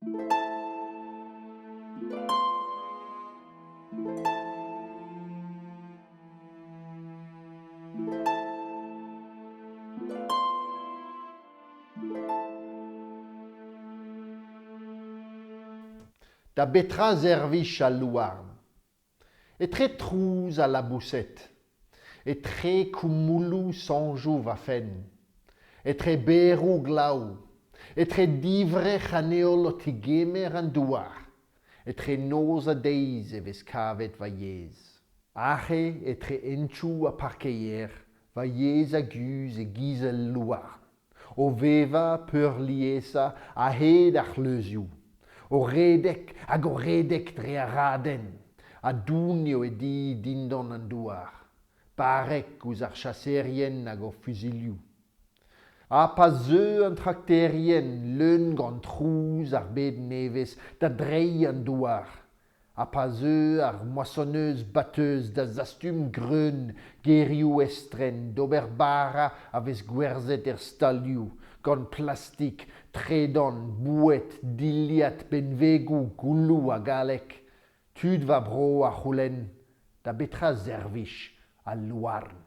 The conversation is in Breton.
Da betra servij al louarn? Etre trouz al laboused, etre koumoulloù soñjoù va fenn, etre beroù glav, etre divrec'h an heol o tegemer an douar, etre noz ha deiz e vez kavet va yezh. Aze, etre hentoù ha parkeier, va yezh a guzh e-giz ul louarn, o vevañ peurliesañ a-hed ar c'hleuzioù, o redek hag o redek dre ar raden, ha doun eo e di dindan an douar, barrek ouzh ar chaseerien hag o fuzuilhoù. Ha pa zeu an trakterien leun gant trouz ar bed nevez da dreiñ an douar, ha pa zeu ar moissonneuse-batteuse da zastum greun gerioù estren d'ober bara a vez gwerzhet er stalioù, gant plastik, tredan, boued, dilhad, benvegoù, gouloù ha galleg, tud va bro a c'houlenn da betra servij al louarn?